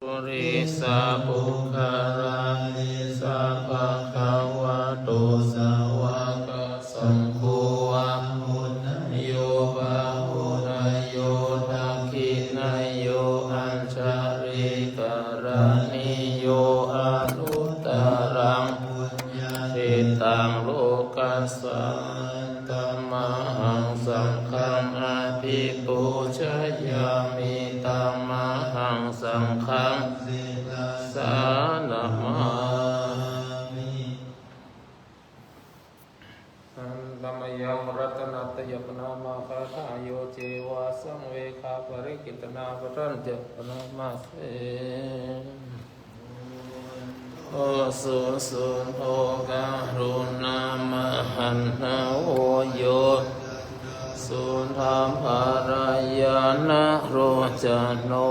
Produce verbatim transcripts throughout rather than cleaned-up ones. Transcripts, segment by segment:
Purisapuggalā, esa bhagavato sāvakasaṅgho, āhuneyyo pāhuneyyo dakkhiṇeyyo añjalikaraṇīyo, anuttaraṃ puññakkhettaṃ lokassāti. Tamahaṃ saṅghaṃ abhipūjayāmi, tamahaṃ saṅghaṃ sirasā namāmi. Handa mayaṃ ratanattayappaṇāmagāthāyo ceva saṃvegaparikittanāparañca paṇāmase. Susuddho karuṇāmahaṇṇavo yo, sudhammārayanarocano,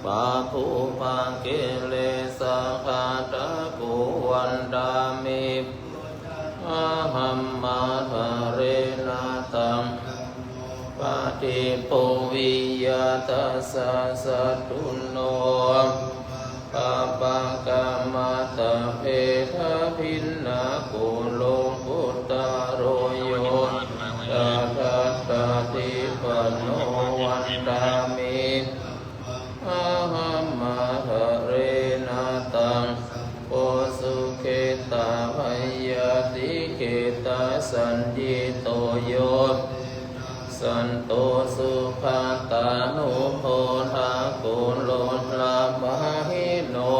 pāpūpakilesaghātako, vandāmi ahaṃ ādarena taṃ. Paṭipo viya tassa satthuno, pāpaggammataphedabhinnako, lokuttaro yo tadatthāti pano, vandāmi ahaṃ ādarena taṃ. Saṅgho sukhetā bhayātikhetā saññito, yo santo sugatānubodhako, lokaṃ pahīno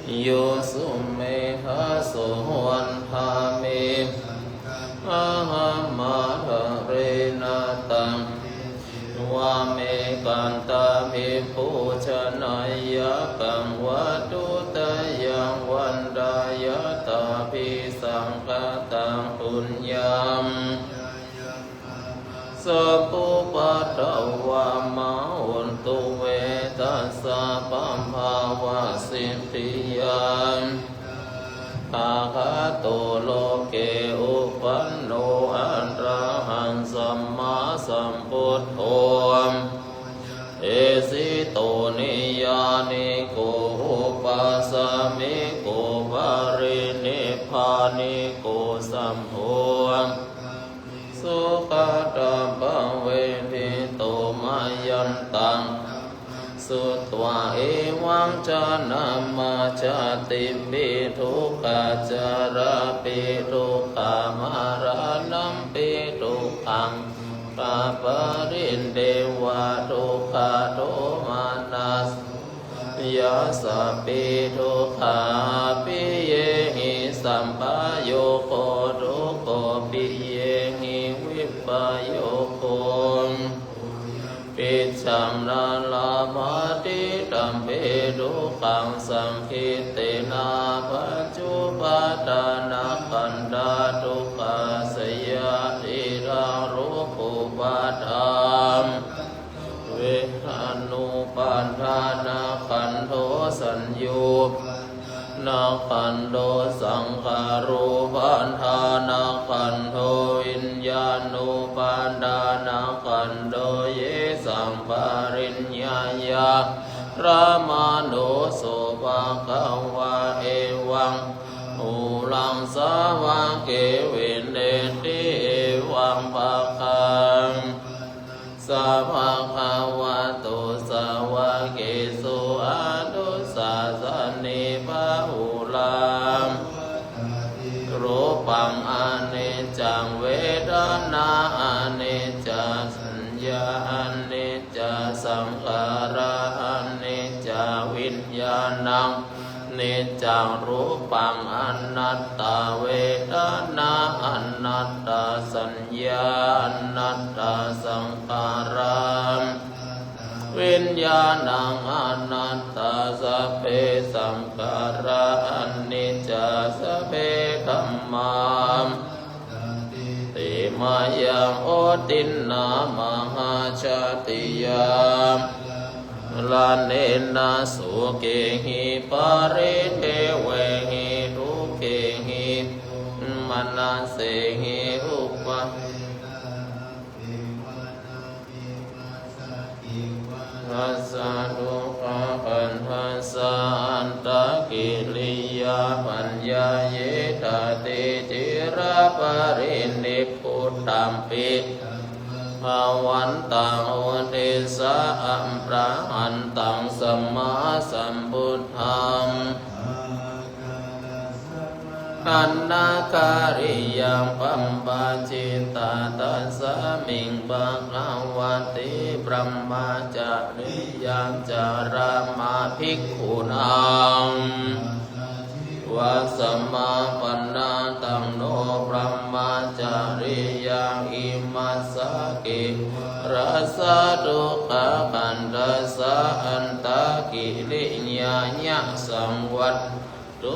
yo sumedha so, vandāmi ahaṃ ādarena taṃ. Vāmekantābhipūjanāya, kaṃ vatthuttayaṃ vandāya, taṃ abhisaṅkhatthaṃ puññaṃ sabbupaddavā, mā hontu ve tassa pabhāvasiddhiyā. Tathāgato loke uppanno arahaṃ sammāsambuddho, desito niyyāniko upāsamiko parinibbāniko sammā sugatā pavedito. Mayantaṃ sutvā evaṃ janamā jātipi dukkhā, jarāpi dukkhā, maraṇampi dukkhaṃ, dukkhā paridevanā dukkhato manā yassapi dukkhā, piyehi sampayogo dukkho, piyehi vippayogo, piyampi ca na labhati tampi dukkhaṃ, saṅkhittena pañcupādānakkhandhā dukkhā, seyyathīdaṃ rūpupādān vedanupādānakkhandho, saññupādānakkhandho, saṅkhārupādānakkhandho, viññāṇupādānakkhandho, ye saṃ pariññāya rāmāno so bhagavā, evaṃ bahulaṃ sāvake vineti, evaṃ bhagaṃ sa bhagavato sāvakesu anussasati bahulaṃ. Rūpaṃ aniccaṃ, vedanā aniccā, saññā aniccā, saṅkhārā aniccā, viññāṇaṃ niccaṃ, rūpaṃ anattā, vedanā anattā, saññā anattā, saṅkhārā, viññāṇaṃ anattā, sabbe saṅkhārā aniccā, sabbe dhammā ti mayaṃ otiṇṇā mahāsāsiyā, maraṇena sokehi paridevehi dukkhehi domanassehi upā tassa dukkhā pi bhagavantā uddissa abrahantaṃ sammāsambuddhaṃ nāgariyaṃ pabbajitā tasmiṃ bhagavati brahmacariyaṃ carāma bhikkhūnaṃ vāsamāpannā taṃ no brahmacariyaṃ imassa kevalassa dukkhakkhandhassa antakiriyāya saṃvat tu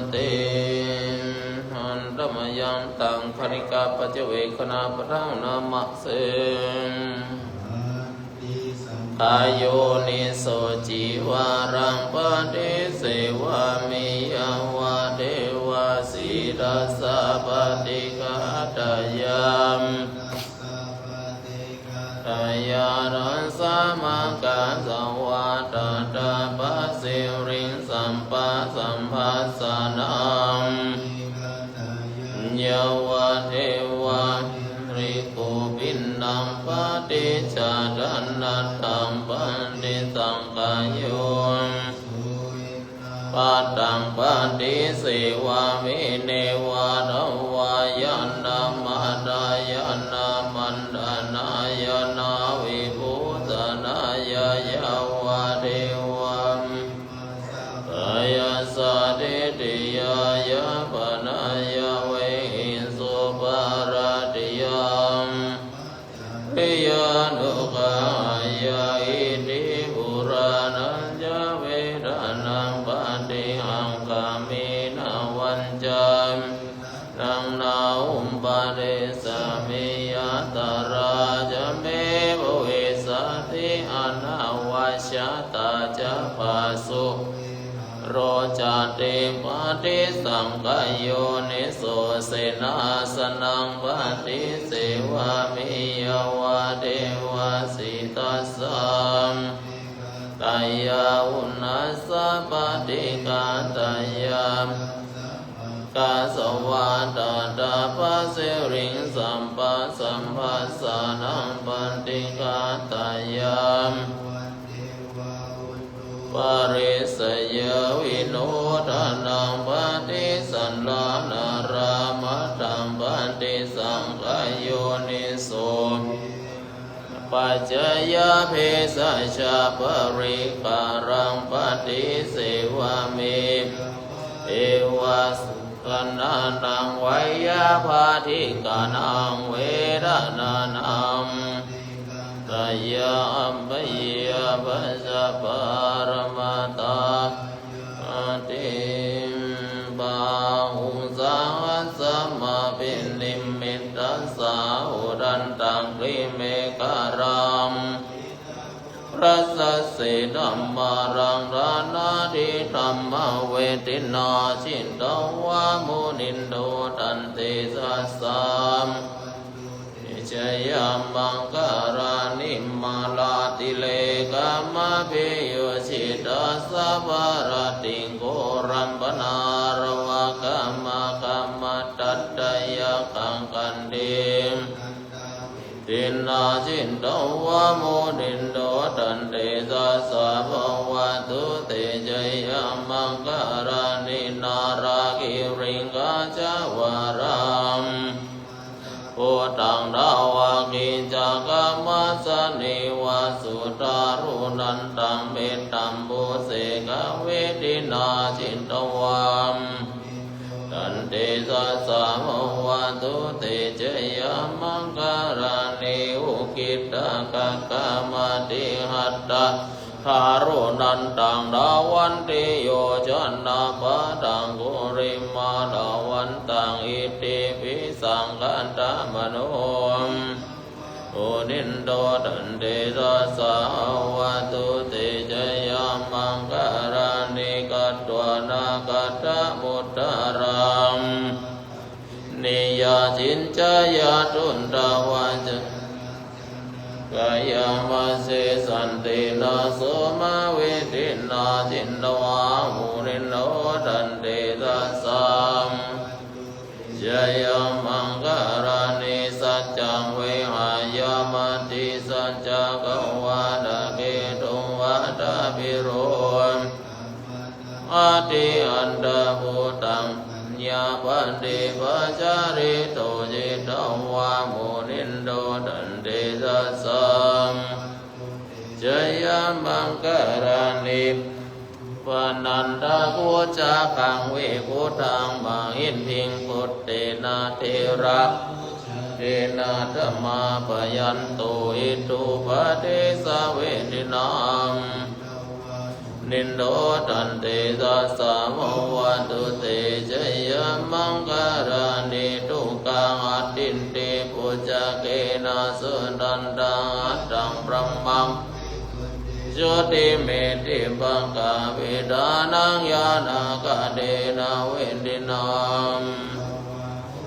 te. Handa mayaṃ taṃ khaṇikā paccavekkhana padānamase. Kha yoniso cīvaraṃ paṭisevāmi yāvadeva sītassa paṭighātayā. Tayāraṃ samaggāsavā tathāpasiriṃ sampāsamphassānaṃ yāvadeva hirikopinaṃ paṭicchādanatthaṃ paṭisaṅkhāyo pataṃ paṭisevāmi neva davāyanāmatthāya nāmantāyana vibhūsanāya yāvadeva kayasādhitiyā yāpanāya vehiṃsuparatiyā cariyānuggahāya iti purāṇañca vedanaṃ paṭihaṅkhāmi navañca vedanaṃ na uppādessāmi yātrā ca me bhavissati anavajjatā ca phāsu rocati paṭisaṅkhā yoniso senāsanaṃ paṭisevāmi yāvadeva sītassa tayā uṇhassa paṭighātayā samaggāsavā tathāpasiriṃ sampāsamphassānaṃ paṭighātayā parisayyavinodanaṃ paṭisallānārāmatthaṃ paṭisaṅkhā yoniso pajjāyabhesajjaparikkhāraṃ paṭisevāmi eva sukhaṇānaṃ veyyābādhikānaṃ vedanānaṃ tayā abyāpajjhaparamatāyāti. Bāhuṃ sahassamabhinimmitasāvudhantaṃ girimekhalaṃ uditaghorasasenamāraṃ dānādidhammavidhinā jitavā munindo tantejasā jayamaṅgalāni. Mārātirekamabhiyujjhitasabbarattiṃ ghorampanāḷavakamakkhamathaddhayakkhaṃ khantīsudantavidhinā jitavā munindo tantejasā bhavatu te jayamaṅgalāni. Nāḷāgiriṃ gajavaraṃ bhūtaṃ dāvaggicakkamasanīva sudāruṇantaṃ mettambusekavidhinā jitavā tantejasā bhavatu te jayamaṅgalāni. Ukkhittakhaggamatihatthā kāruṇantaṃ dhāvantiyojanapathaṅgulimālavantaṃ iddhībhisaṅkhatamano munindo tantejasā bhavatu te jayamaṅgalāni. Katvāna kaṭṭhamudaraṃ iva gabbhinīyā ciñcāya duṭṭhavacanaṃ janakāyamajjhe santena somavidhinā jitavā munindo tantejasā jayamaṅgalāni. Sacca viro ādi aṭṭha bhūtaṃ paññāpadīpajalito jitavā munindo taṃ tejasā jayamaṅgalāni. Bhaṇantaṃ bhujagaṃ vibudhaṃ mahiddhiṃ puttena therabhujagena damāpayanto iddhūpadesavidhinā munindo taṃ tejasā bhavatu te jayamaṅgalāni. Duggāhadiṭṭhibhujagena sudaṭṭhahatthaṃ brahmaṃ visuddhijutimiddhibakābhidhānaṃ ñāṇāgadena vidhinā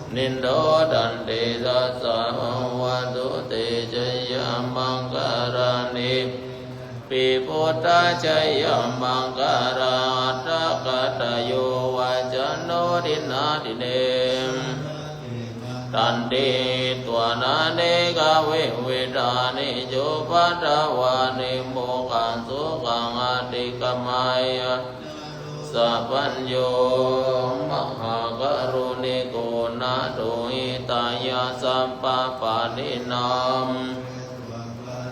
munindo taṃ tejasā bhavatu te jayamaṅgalāni. Pi buddhajayamaṅgalaaṭṭhagāthā yo vācano dinadine santike pākāranti kavividhāni cupaddavāni mokkhaṃ sukhaṃ adhigameyya sapañño. Mahākāruṇiko nātho hitāya sabbapāṇinaṃ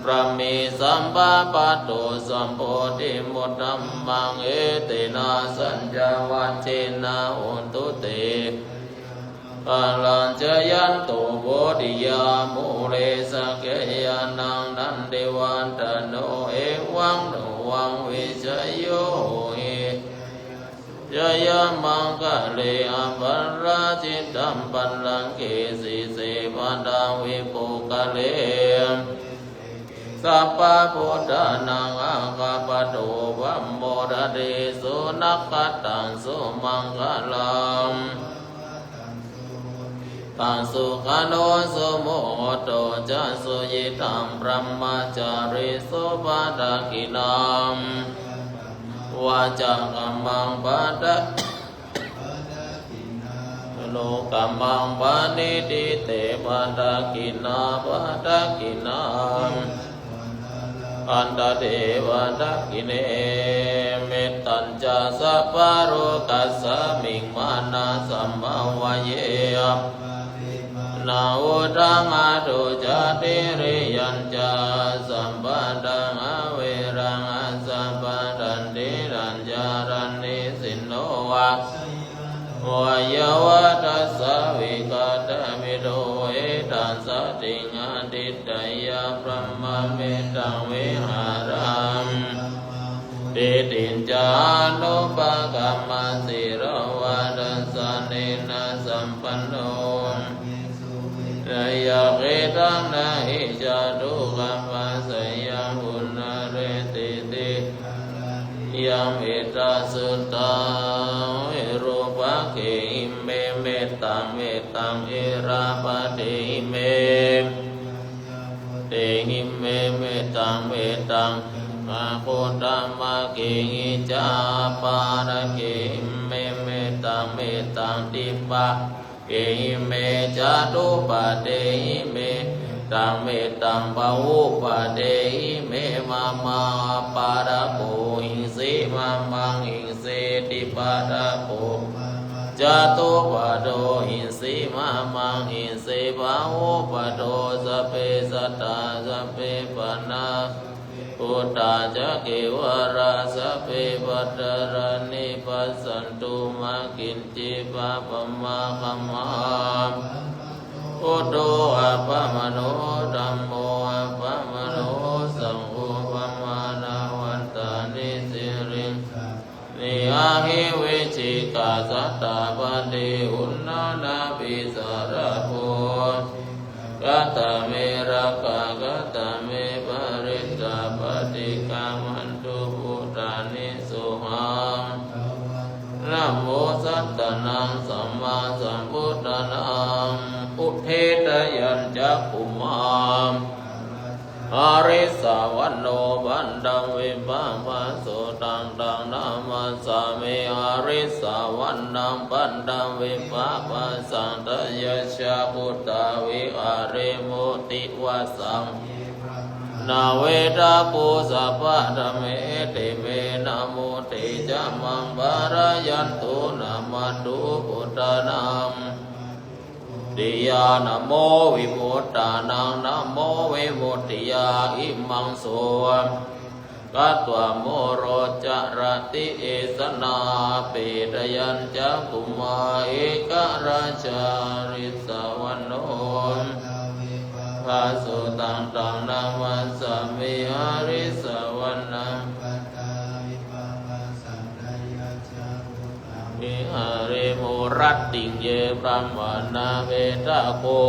pāramī sabbā patto sambodhimuttamaṃ etena saccavajjena hotu te jayamaṅgalaṃ. Jayanto bodhiyā mūle sakyānaṃ nandivaḍḍhano evaṃ tvaṃ vijayo hohi jayamaṅgale aparājitapallaṅke sīse paṭhavipokkhare sabbabuddhānaṃ aggappatto pamodati. Sunakkhattaṃ sumaṅgalaṃ taṃ sukhaṇo sumuhutto ca suyiṭṭhaṃ brahmacārisu padakkhiṇaṃ vācākammaṃ pada manokammaṃ paṇidhī te padakkhiṇā padakkhiṇā labhantatthe padakkhiṇe. Mettañca sabbalokasmiṃ mānasambhāvaye appamāṇaṃ uddhaṃ adho ca tiriyañca asambādhaṃ averaṃ asapattaṃ. Tiṭṭhañcaraṃ nisinno vā yāvatassa vigatamiddho etaṃ satiṃ adhiṭṭheyya brahmametaṃ vihāraṃ diṭṭhiñca anupagamma sīlavā dassanena sampanno nāyakhidaṃ na hi jātu gabbhaseyyaṃ punaretīti. Yaṃ mettasuttaṃ virūpakkhehi me mettaṃ mettaṃ irāpathehi me tehi me mettaṃ mettaṃ aggūtamakehi ca apādakehi me mettaṃ mettaṃ dipa kehi me catupadehi me mettaṃ mettaṃ bahupadehi me. Mama apādako hiṃsi mamaṃ hiṃsi dipādako catupādo hiṃsi mamaṃ hiṃsi bahupādo. Sabbe sattā sabbe pāṇā bhūtā ca kevalā sabbe bhadrāni passantu mā kiñ ci pāpam āgamā. Buddho appamāṇo dhammo appamāṇo saṅgho pamāṇavantāni siriṃsāni ahi vicchikā satapadī uṇṇānābhī sarabū katā me rakkhā katā me parittā paṭikkamantu bhūtāni sohaṃ. Namo sattannaṃ sammāsambuddhānaṃ. Udetayañcakkhumā harissavaṇṇo paṭhavippabhāso taṃ taṃ namassāmi harissavaṇṇaṃ paṭhavippabhāsaṃ. Tayajja guttā viharemu divasam Nāvedha ko sabbadhamme, te me namo te ca maṃ pālayantu. Namatthu buddhānaṃ tiyā, namo vimuttānaṃ namo vimuttiyā. Imaṃ so katvā moro carati esanā. Pedayañcakkhumā ekarājā risavaṇṇo, bhāsu taṃ taṃ namassāmi harisavaṇṇaṃ. Viharemu rattiṃ ye brāhmaṇā vedago,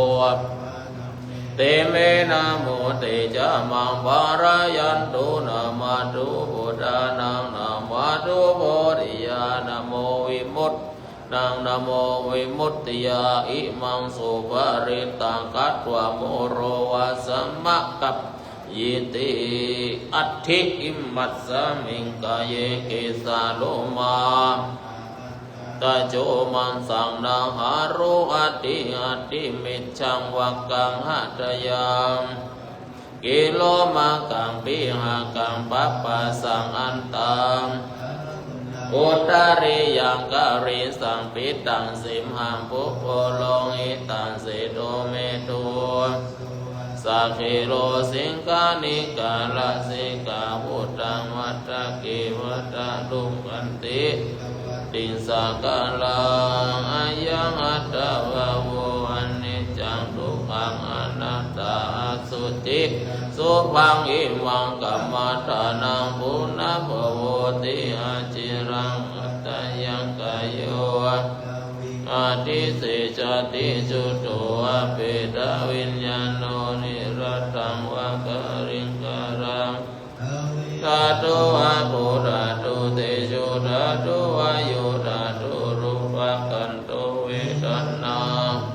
te me namo te ca maṃ pālayantu. Namatthu buddhānaṃ namatthu bodhiyā, namo vimuttānaṃ namo vimuttiyā. Imaṃ so parittaṃ katvā moro vāsamakappi yiti. Atthi imasmiṃ kāye kesā lomā taco maṃsaṃ nahārū adhī adhimajjhaṃ vakkaṃ hadayaṃ kilomakaṃ pīhakaṃ papphāsaṃ antaṃ udariyaṃ karīsaṃ pittaṃ simhaṃ pubbo lohitaṃ sedo medo sakhero siṅghāṇikā lasikāruciraṃ matthake vata lubbante tiṃsaṅkaraṃ. Ayaṃ attabhāvo aniccaṃ dukkhaṃ anattā asuciṃ asubhaṃ imaṃ kammadānaṃ punabbhavoti aciraṃ. Ayaṃ kāyo adhisessati chuddho apetaviññāṇo niratthaṃ va kaliṅgaraṃ dhātu abhū dhātu tejo dhātu vāyo dhātu rūpakkhandho vedanākkhandho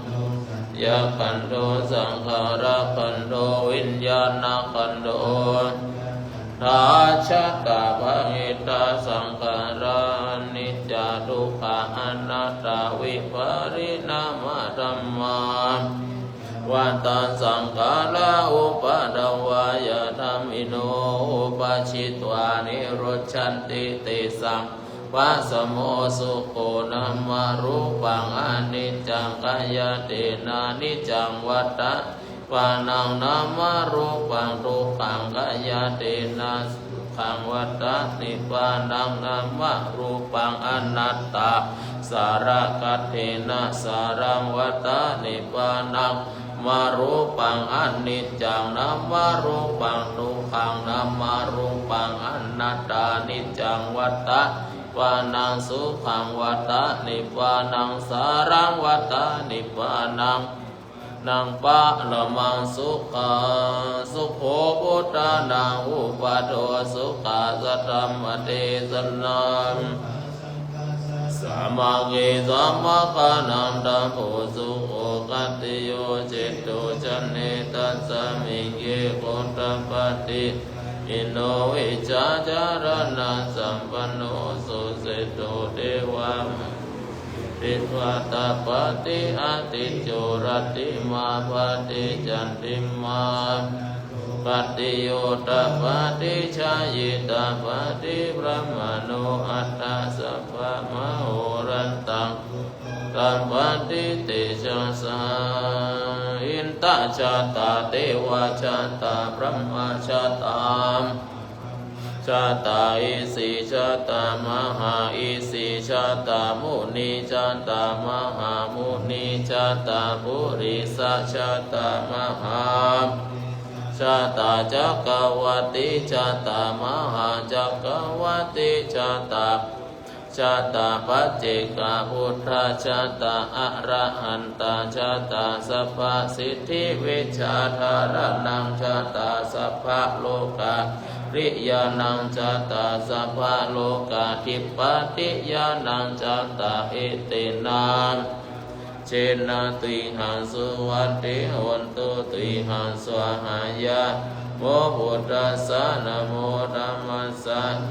saññākhandho saṅkhārakkhandho viññāṇakkhandho. Tathāgatā bhagavato saṅkhārā aniccā dukkhā anattā vipariṇāmadhammā. Vata saṅkhārā uppādavayadhammino uppajjitvā nirujjhanti tesaṃ vūpasamo sukho. Nāmarūpaṃ aniccaṃ khayattena niccaṃ vata nibbānaṃ nāmarūpaṃ dukkhaṃ khayattena sukhaṃ vata nibbānaṃ nāmarūpaṃ anattā sarakkhattena saraṃ vata nibbānaṃ nāmarūpaṃ aniccaṃ nāmarūpaṃ dukkhaṃ nāmarūpaṃ anattā niccaṃ vata nibbānaṃ sukhaṃ vata nibbānaṃ saraṃ vata nibbānaṃ nāṃ paramaṃ sukhaṃ. Sukho buddhānaṃ uppādo sukhā saddhammadesanā sāmaggī sāvakānaṃ tapo sukho. Khattiyo ceto caññe tasmiṃ ye gotapati pahīno vijjācaraṇasampanno so seṭṭho devamanussānaṃ hitvānāpatti aticco rattimāpatti candimā khattiyo tapati jhāyī tapati brāhmaṇo atha sabbamahorattaṃ tapati tejasā. Indā jātā devā jātā brahmā jātā jātā isī jātā mahāisī jātā munī jātā mahāmunī jātā purisa jātā mahā jātā cakkavatī jātā mahācakkavatī jātā jātā paccekabuddhā jātā arahantā jātā sabbasiddhivijjādharaṇaṃ jātā sabbalokā riyānaṃ jātā sabbalokādhipatiyānaṃ jātā etena tejena tuyhaṃ suvatthi hotu tuyhaṃ svāhāya. Namo buddhassa namo dhammassa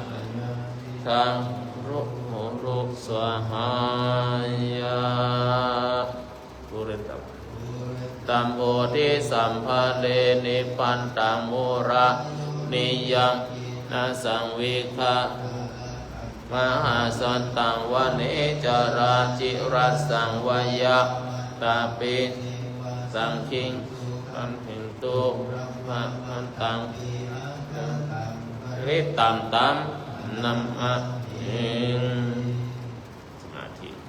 dhammaro svāhāya. Pūrentaṃ sambodhisabbale nibbantaṃ mūlāni yaṃ na saṃvigghā mahāsantaṃ vane carācirasaṃ vayāvātāpi saṅghiṃ paṭihaṅkhituṃ brahmaṃ taṃ parittaṃ taṃ namāmiṃ. สมาธิ เ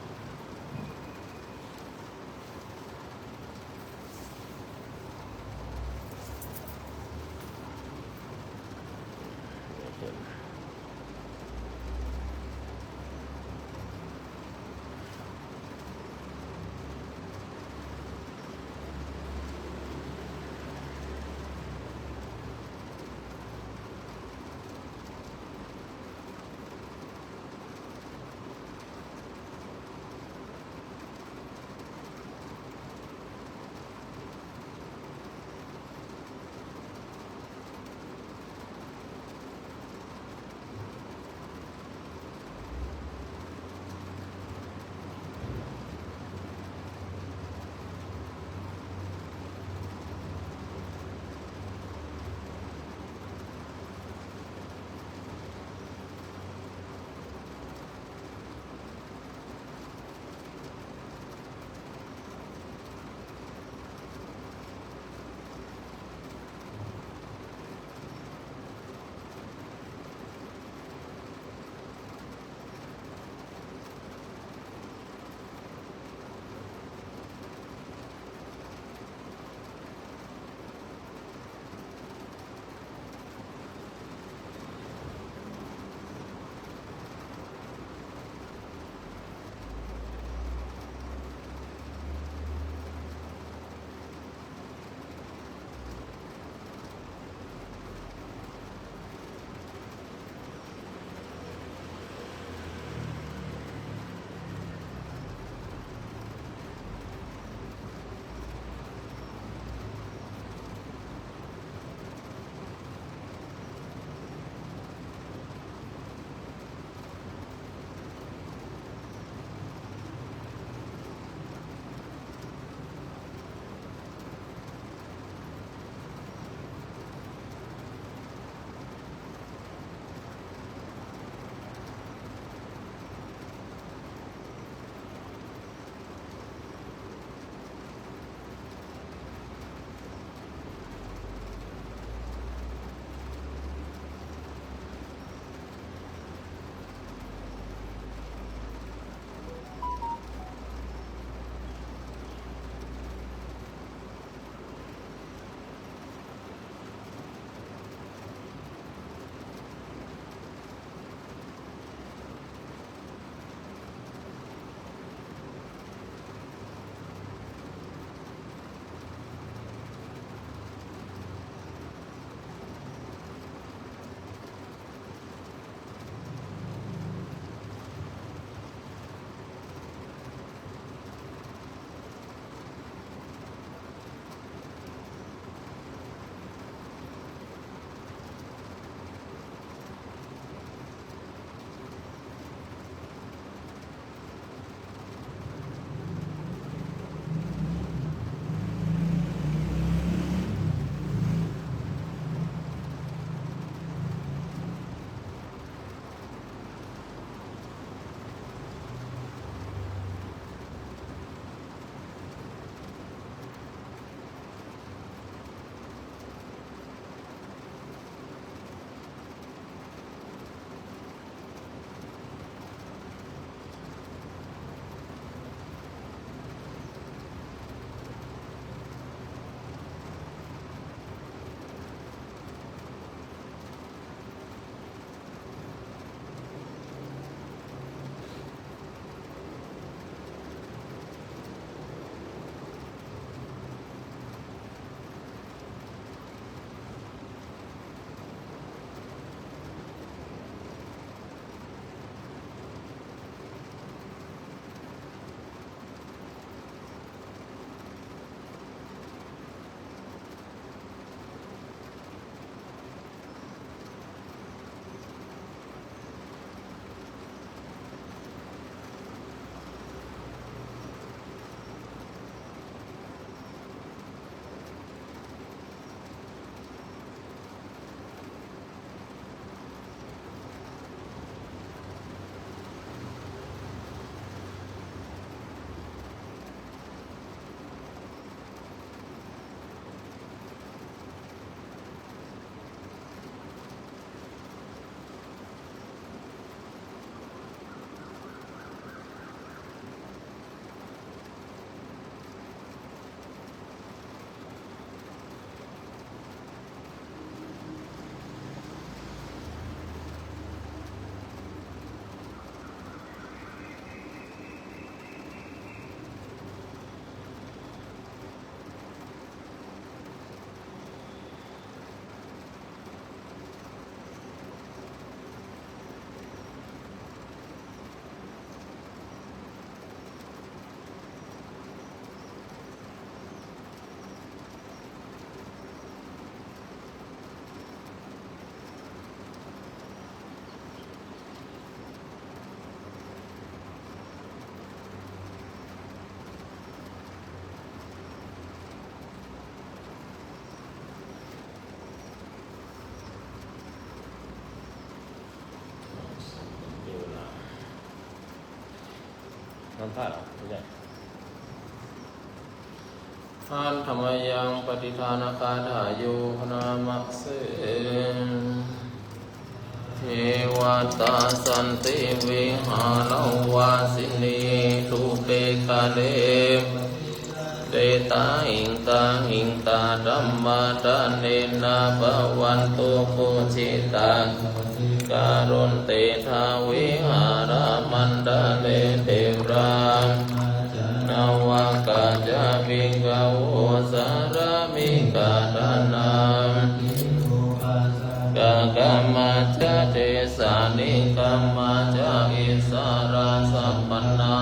น้ำท่าเหรอ ไม่ใช่ Handa mayaṃ paṭidānagāthāyo bhaṇāma se. Evaṃ tassa santi vihāravāsinī thūpe ghare, ṭhetaṃ iddhamhi tā dhammadānena bhavantu pūjitā, karonti tā vihāramaṇḍale therā navakā ca bhikkhavo sārāmikā dānā, gāmā ca desā nigamā ca issarā sappāṇā,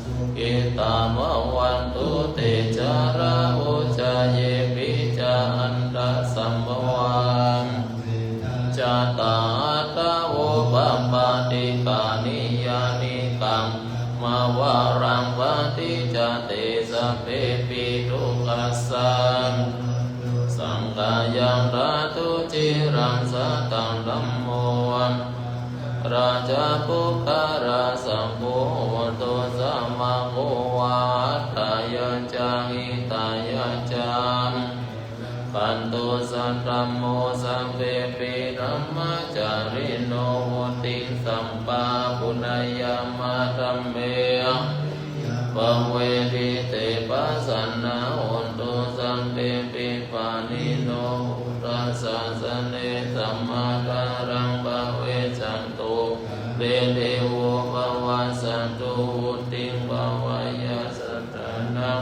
sukhitā bhavantu te. Carāhu ca yepi ca aṇḍasambhavā, saṃvedajātā athavopapātikā, niyyānikaṃ kammavaraṃ paṭicca te, sabbepi dukkhassa muccantu. Saṅghāya ṭhātu ciraṃ sataṃ dhammo, rājā puggalā saṅgho, hotu samaggo va atthāya ca hitāya ca. Rakkhantu saddhammo, sabbepi dhammacārino, vuḍḍhiṃ sampāpuṇeyyāma dhamme ariyappavedite. Pasannā hontu sabbepi pāṇino buddhasāsane, sammā dhāraṃ pavecchanto sabbe devo pavassatu, vuḍḍhiṃ bhāveyya sattānaṃ,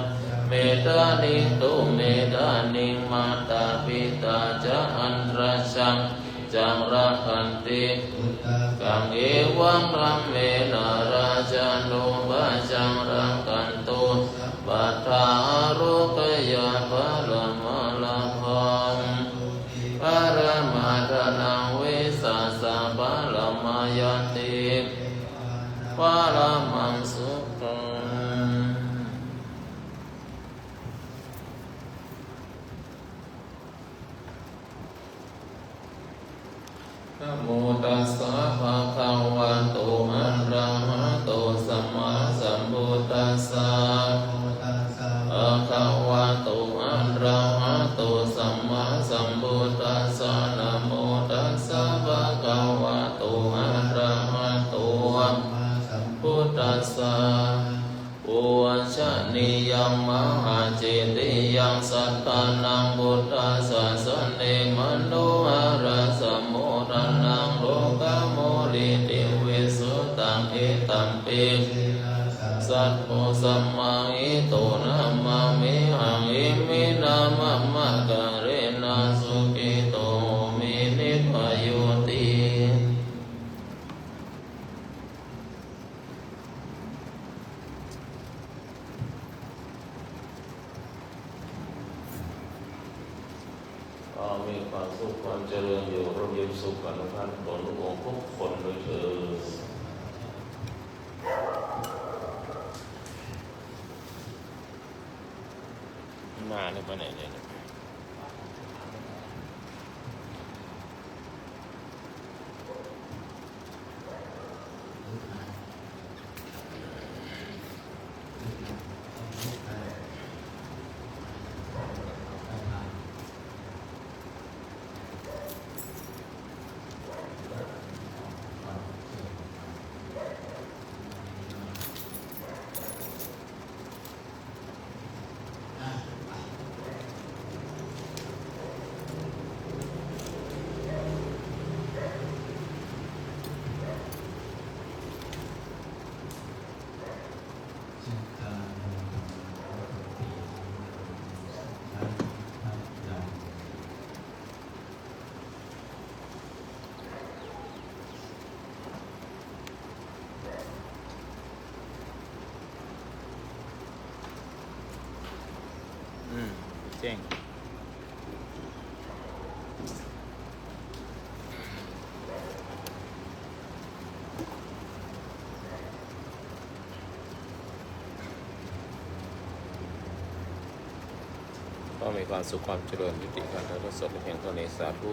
medaniṃ tu medaniṃ. Mātā pitā ca atrajaṃ niccaṃ rakkhanti puttakaṃ, evaṃ dhammena rājāno pajaṃ rakkhantu sabbadā, ārogyaparamā lābhaṃ, sotthi paramā dhanaṃ, vissāsaparamā ñāti, paramaṃ sukhaṃ. Namo tassa bhagavato arahato sammāsambuddhassa. Namo tassa bhagavato arahato sammāsambuddhassa. Namo tassa bhagavato arahato sammāsambuddhassa. Pūjanīyaṃ mahācittiyānaṃ satthānaṃ buddhasāsane, manoharasambhūtanaṃ lokamūlitivisutaṃ, idampi sirasā satthu samāhito, namāmihaṃ iminā mahākārena, sukhito homi nibbāyoti. ก็มีความสุขความเจริญอยู่ร่มเย็นสุขกันทุกท่านทุกองค์ทุกคนด้วยเถิด มาเนี่ยไปไหนเนี่ย อืม แจ้ง ก็มีความสุขความเจริญ ยุติการถ่ายทอดสดเพียงเท่านี้ สาธุ